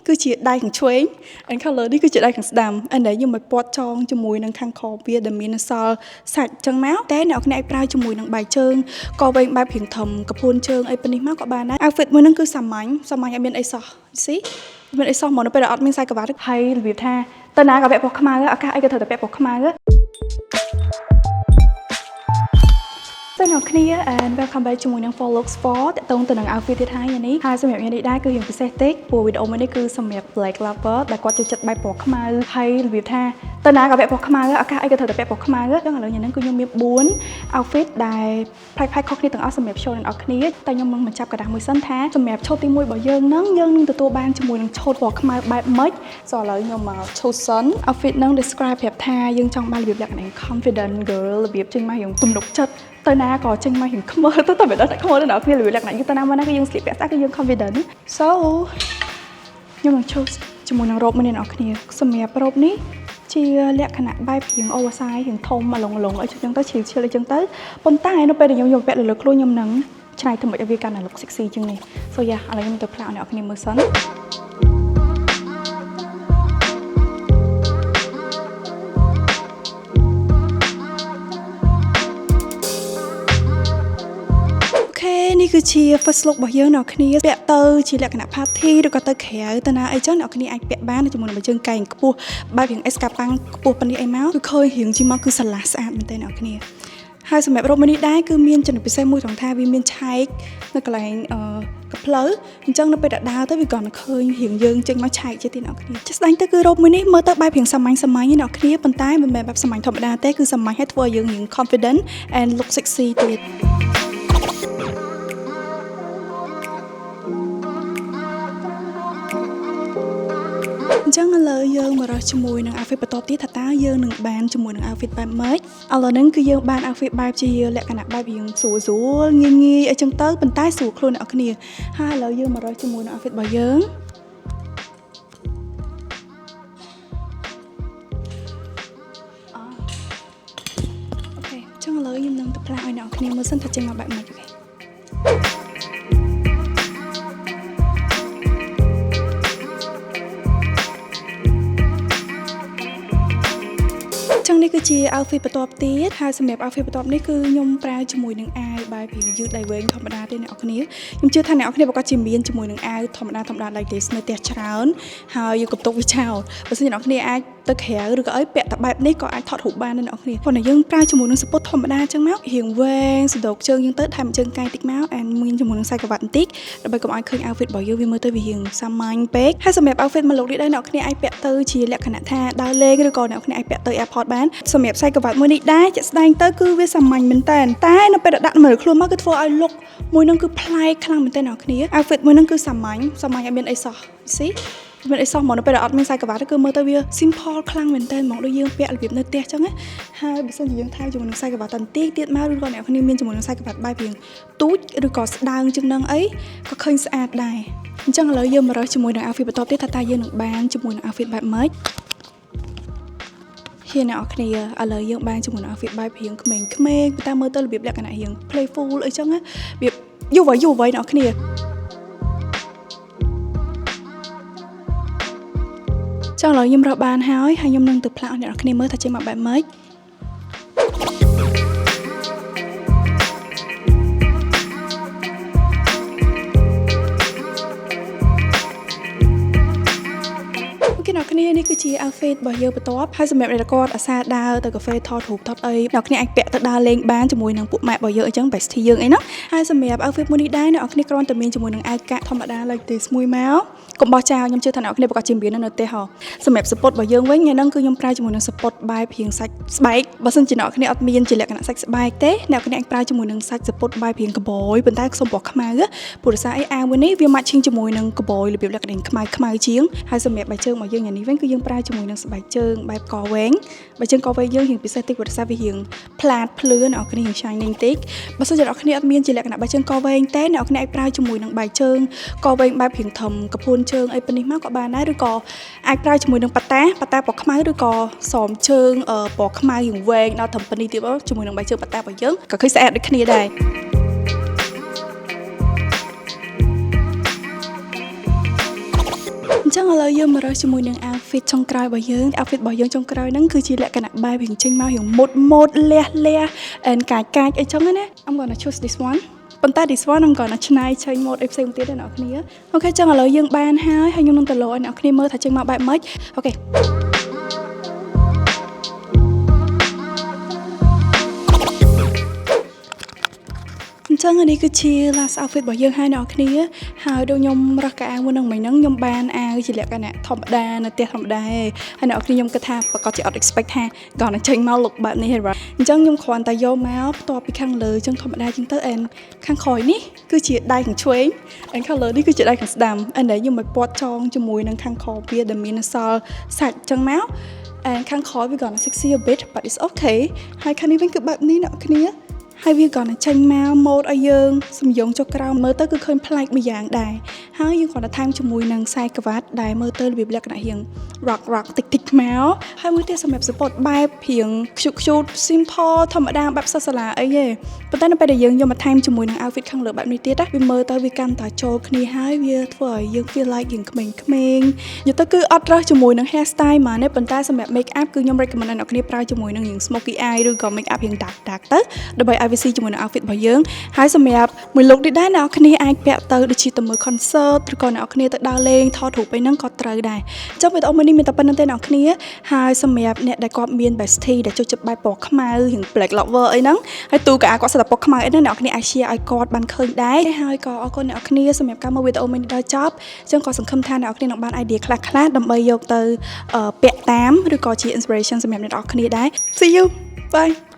គឺជាដៃខាងឆ្វេង and color នេះគឺជាដៃខាងស្ដាំ and ដែលខ្ញុំមកពាត់ចងជាមួយនឹងខាងក្រោមវាដែលមានសល់សាច់ចឹងមកតែអ្នកនរគ្នាអាចប្រើជាមួយនឹងបាយជើងកវែងបែបរៀងធំកពួនជើងអីប៉ុណ្នេះមកក៏បានដែរ outfit មួយហ្នឹងគឺសាមញ្ញសាមញ្ញអត់មានអីសោះ see មានអីសោះមកនៅពេលដែលអត់មានខ្សែក្រវ៉ាត់ហើយរបៀបថាទៅណាក៏ពាក់ពណ៌ខ្មៅឱកាសអីក៏ត្រូវតែពាក់ពណ៌ខ្មៅទៅអ្នកគ្នា and welcome back ជាមួយនឹង For Looks 4តកតងទៅនឹង outfit ទៀតហើយនេះហើយសម្រាប់ញ៉ាំនេះដែរគឺរៀងពិសេសតិចព្រោះវីដេអូមួយនេះគឺសម្រាប់ black lover ដែលគាត់ចូលចិត្តបែបពណ៌ខ្មៅហើយរបៀបថាទៅណាក៏ពាក់ពណ៌ខ្មៅឱកាសអីក៏ត្រូវតែពាក់ពណ៌ខ្មៅចឹងឥឡូវញ៉ាំហ្នឹងគឺខ្ញុំមាន4 outfit ដែលប្លែកៗខុសគ្នាទាំងអស់សម្រាប់ show អ្នកនរគ្នាតែខ្ញុំនឹងបញ្ចាប់ក្រដាសមួយសិនថាសម្រាប់ឈុតទី1របស់យើងហ្នឹងយើងនឹងទទួលបានជាមួយនឹងឈុតពណ៌ខ្មៅបែបម៉េច so ឥឡូវខ្ញុំមក choose សិន outfit ហ្នឹង describe ប្រាប់ថាយើងចង់បានរបៀបលក្ខណៈ confident girl របៀបចេញមករៀងទំនុកចិត្តទៅណាក៏ចេញមករៀងខ្មើទៅតែមិនដឹងថាខ្មើទៅដល់គ្នារបៀបលក្ខណៈយើងទៅណាមកណាគឺយើងស្លៀកពាក់ស្អាតគឺយើង confident so ខ្ញុំនឹង choose ជាមួយនឹងរ៉ូបមួយនេះអ្នកនរគ្នាសម្រាប់រ៉ូបនេះជាលក្ខណៈបែបរៀង oversize រៀងធំមកឡងឡងអីចឹងទៅឈៀលឈៀលអីចឹងទៅប៉ុន្តែនៅពេលដែលខ្ញុំយកពាក់លើលើខ្លួនខ្ញុំនឹងច្នៃធ្វើម៉េចឲ្យវាកាន់តែ look sexy ជាងនេះ so yeah ឥឡូវខ្ញុំទៅផ្លាកឲ្យអ្នកនរគ្នាមើលសិន okay នេះគឺជា first look របស់យើងអ្នកគ្នាពាក់ទៅជាលក្ខណៈ party ឬក៏ទៅក្រៅទៅណាអីចឹងអ្នកគ្នាអាចពាក់បានជាមួយនឹងជើងកែងខ្ពស់បែបរៀង escarpin ខ្ពស់ប៉ុណ្នេះអីមកគឺឃើញរៀងជាមកគឺស្រឡះស្អាតមែនទែនអ្នកគ្នាហើយសម្រាប់រ៉ូបមួយនេះដែរគឺមានចំណុចពិសេសមួយត្រង់ថាវាមានឆែកនៅកន្លែងអឺកផ្លូវអញ្ចឹងនៅពេលដែលដើរទៅវាគ្រាន់តែឃើញរៀងយើងចេញមកឆែកជាទីអ្នកគ្នាជាក់ស្ដែងទៅគឺរ៉ូបមួយនេះមើលទៅបែបរៀងសាមញ្ញសាមញ្ញអ្នកគ្នាប៉ុន្តែមិនមែនបែបសាមញ្ញធម្មតាទេគឺសាមញ្ញហើយធ្វើឲ្យយើងរៀង confident and look sexy ទៀតអញ្ចឹងឥឡូវយើងមករកជាមួយនឹង outfit បន្ទាប់ទៀតថាតើយើងនឹងបានជាមួយនឹង outfit បែបម៉េចឥឡូវហ្នឹងគឺយើងបាន outfit បែបជាលក្ខណៈបែបរៀងស្រួលស្រួលងាយងាយអីចឹងទៅប៉ុន្តែស្រួលខ្លួនអ្នកគ្នាហើយឥឡូវយើងមករកជាមួយនឹង outfit របស់យើង okay ចឹងឥឡូវខ្ញុំនឹងទៅផ្លាស់ឲ្យអ្នកគ្នាមើលសិនថាចេញមកបែបម៉េច okay ចឹងនេះគឺជា outfit បន្ទាប់ទៀតហើយសម្រាប់ outfit បន្ទាប់នេះគឺខ្ញុំប្រើជាមួយនឹងអាវបែបរៀងយឺតដៃវែងធម្មតាទេអ្នកនរគ្នាខ្ញុំជឿថាអ្នកនរគ្នាប្រកាសជាមានជាមួយនឹងអាវធម្មតាធម្មតា like this នៅផ្ទះច្រើនហើយយកកន្ទុកវាចោលបើសិនជាអ្នកនរគ្នាអាចទៅក្រៅឬក៏អីពាក់តែបែបនេះក៏អាចថតរូបបានដែរអ្នកនរគ្នាប៉ុន្តែយើងប្រើជាមួយនឹងសំពត់ធម្មតាចឹងមករៀងវែងសណ្ដូកជើងយើងទៅថែមជើងកែងតិចមក and មានជាមួយនឹងខ្សែក្រវ៉ាត់បន្តិចដើម្បីកុំឲ្យឃើញ outfit របស់យើងវាមើលទៅវារៀងសាមញ្ញពេកហើយសម្រាប់ outfit មួយ look នេះដែរអ្នកនរគ្នាអាចពាក់ទៅជាលក្ខណៈថាដើរលេងឬក៏អ្នកនរគ្នាអាចពាក់ទៅ airport បានសម្រាប់ខ្សែក្រវ៉ាត់មួយនេះដែរជាក់ស្ដែងទៅគឺវាសាមញ្ញមែនតើតែនៅពេលដែលដាក់មើលខ្លួនមកគឺធ្វើឲ្យ look មួយនឹងគឺប្លែកខ្លាំងមែនតើអ្នកនរគ្នា outfit មួយនឹងគឺសាមញ្ញសាមញ្ញអត់មានអីសោះ see មានអីសោះហ្មងនៅពេលដែលអត់មានខ្សែក្រវ៉ាត់គឺមើលទៅវា simple ខ្លាំងមែនតើហ្មងដូចយើងពាក់របៀបនៅផ្ទះចឹងណាហើយបើសិនជាយើងថែមជាមួយនឹងខ្សែក្រវ៉ាត់តន្តិចទៀតមកឬក៏អ្នកគ្នាមានជាមួយនឹងខ្សែក្រវ៉ាត់បែបរៀងទូចឬក៏ស្ដើងជាងនឹងអីក៏ឃើញស្អាតដែរអញ្ចឹងឥឡូវយើងមករកជាមួយនឹង outfit បន្ទាប់ទៀតថាតើយើងនឹងបានជាមួយនឹង outfit បែបម៉េចហ៊ានអ្នកនរគ្នាឥឡូវយើងបានជាមួយនឹង outfit បែបរៀងក្មេងៗប៉ុន្តែមើលទៅរបៀបលក្ខណៈរៀង playful អីចឹងណារបៀបយុវយុវវ័យអ្នកនរគ្នា ចង់ឥឡូវខ្ញុំរកបានហើយហើយខ្ញុំនឹងទៅផ្លាកឲ្យអ្នកនរគ្នាមើលថាចេញមកបែបម៉េច okay អ្នកគ្នានេះគឺជា outfit របស់យើងបន្ទាប់ហើយសម្រាប់អ្នកគាត់អាសាដើរទៅកាហ្វេថតរូបថតអីអ្នកគ្នាអាចពាក់ទៅដើរលេងបានជាមួយនឹងពួកម៉ាក់របស់យើងអញ្ចឹង bestie យើងអីហ្នឹងហើយសម្រាប់ outfit មួយនេះដែរអ្នកគ្នាគ្រាន់តែមានជាមួយនឹងអាវកាក់ធម្មតា like this មួយមកកុំបោះចោលខ្ញុំជឿថាអ្នកគ្នាប្រកាសជាមាននៅផ្ទះហ៎សម្រាប់សំពត់របស់យើងវិញថ្ងៃហ្នឹងគឺខ្ញុំប្រើជាមួយនឹងសំពត់បែបរៀងសាច់ស្បែកបើសិនជាអ្នកគ្នាអត់មានជាលក្ខណៈសាច់ស្បែកទេអ្នកគ្នាអាចប្រើជាមួយនឹងសាច់សំពត់បែបរៀងកបយប៉ុន្តែសុំពណ៌ខ្មៅព្រោះដោយសារអីអាវមួយនេះវា matching ជាមួយនឹងកបយរបៀបលក្ខណៈខ្មៅខ្មៅជាងហើយសម្រាប់បាយជើងរបស់យើងយ៉ាងនេះវិញគឺយើងប្រើជាមួយនឹងស្បែកជើងបែបកវែងបាយជើងកវែងយើងរៀងពិសេសតិចព្រោះដោយសារវារៀងផ្លាតភ្លឺអ្នកគ្នារៀង shining តិចបើសិនជាអ្នកគ្នាអត់មានជាលក្ខណៈបាយជើងកវែងទេអ្នកគ្នាអាចប្រើជាមួយនឹងបាយជើងកវែងបែបរៀងធំកពួនជើងអីប៉ុណ្នេះមកក៏បានដែរឬក៏អាចប្រើជាមួយនឹងប៉ាតាប៉ាតាពណ៌ខ្មៅឬក៏សមជើងពណ៌ខ្មៅរៀងវែងដល់ត្រឹមប៉ុណ្នេះទៀតជាមួយនឹងបាយជើងប៉ាតារបស់យើងក៏ឃើញស្អាតដូចគ្នាដែរ អញ្ ញ្ចឹងឥឡូវយើងមករើសជាមួយនឹង outfit ចុងក្រោយរបស់យើង outfit របស់យើងចុងក្រោយហ្នឹងគឺជាលក្ខណៈបែបរៀងចេញមករៀងមុតមុតលះលះ and កាចកាចអីចឹងណា I'm gonna choose this one ប៉ុន្តែ this one I'm gonna ឆ្នៃចេញម៉ូដអីផ្សេងទៀតដែរអ្នកនរគ្នា okay ចឹងឥឡូវយើងបានហើយហើយខ្ញុំនឹងទៅលោឲ្យអ្នកនរគ្នាមើលថាចេញមកបែបម៉េច okay អញ្ចឹងអានេះគឺជា last outfit របស់យើងហើយអ្នកនរគ្នាហើយដូចខ្ញុំរើសកៅអៅមួយនឹងមិញហ្នឹងខ្ញុំបានអាវជាលក្ខណៈធម្មតានៅផ្ទះធម្មតាឯងហើយអ្នកនរគ្នាខ្ញុំគិតថាប្រកាសជាអត់ expect ថាគាត់នឹងចេញមក look បែបនេះទេបាទអញ្ចឹងខ្ញុំគ្រាន់តែយកមកផ្ទាប់ពីខាងលើអញ្ចឹងធម្មតាអញ្ចឹងទៅ and ខាងក្រោយនេះគឺជាដៃខាងឆ្វេង and ខាងលើនេះគឺជាដៃខាងស្ដាំ and ដែលខ្ញុំឲ្យពាត់ចងជាមួយនឹងខាងក្រោមវាដែលមានសល់សាច់អញ្ចឹងមក and ខាងក្រោយវាគាត់ sexy a bit, but it's okay ហើយខាងនេះវិញគឺបែបនេះអ្នកនរគ្នា ហើយវាក៏នឹងចេញមកម៉ូដឲ្យយើងសំយងចុះក្រោមមើលទៅគឺឃើញប្លែកម្យ៉ាងដែរហើយយើងគ្រាន់តែថែមជាមួយនឹងខ្សែក្រវ៉ាត់ដែលមើលទៅរបៀបលក្ខណៈរៀង rock rock តិចតិចមកហើយមួយទៀតសម្រាប់ support បែបរៀង cute cute simple ធម្មតាបែបសិស្សសាលាអីទេប៉ុន្តែនៅពេលដែលយើងយកមកថែមជាមួយនឹង outfit ខាងលើបែបនេះទៀតណាវាមើលទៅវាកាន់តែចូលគ្នាហើយវាធ្វើឲ្យយើង feel like យើងក្មេងៗនិយាយទៅគឺអត់រើសជាមួយនឹង hair style មកទេប៉ុន្តែសម្រាប់ make up គឺខ្ញុំ recommend ឲ្យអ្នកគ្នាប្រើជាមួយនឹងរៀង smoky eye ឬក៏ make up រៀង dark dark ទៅដើម្បីឲ្យវាស៊ីជាមួយនឹង outfit របស់យើងហើយសម្រាប់មួយ look នេះដែរអ្នកគ្នាអាចពាក់ទៅដូចជាទៅមើល concert ឬក៏អ្នកគ្នាទៅដើរលេងថតរូបអីហ្នឹងក៏ត្រូវដែរអញ្ចឹងវីដេអូមួយនេះមានតែប៉ុណ្្នឹងទេអ្នកគ្នាហើយសម្រាប់អ្នកដែលគាត់មាន bestie ដែលចូលចិត្តបែបពណ៌ខ្មៅរៀង black lover អីហ្នឹងហើយទូកៅអៅគាត់សិតតែពណ៌ខ្មៅអីហ្នឹងអ្នកគ្នាអាច share ឲ្យគាត់បានឃើញដែរហើយក៏អរគុណអ្នកគ្នាសម្រាប់ការមើលវីដេអូមួយនេះដល់ចប់អញ្ចឹងក៏សង្ឃឹមថាអ្នកគ្នានឹងបាន idea ខ្លះៗដើម្បីយកទៅពាក់តាមឬក៏ជា inspiration សម្រាប់អ្នកនរគ្នាដែរ See you, bye.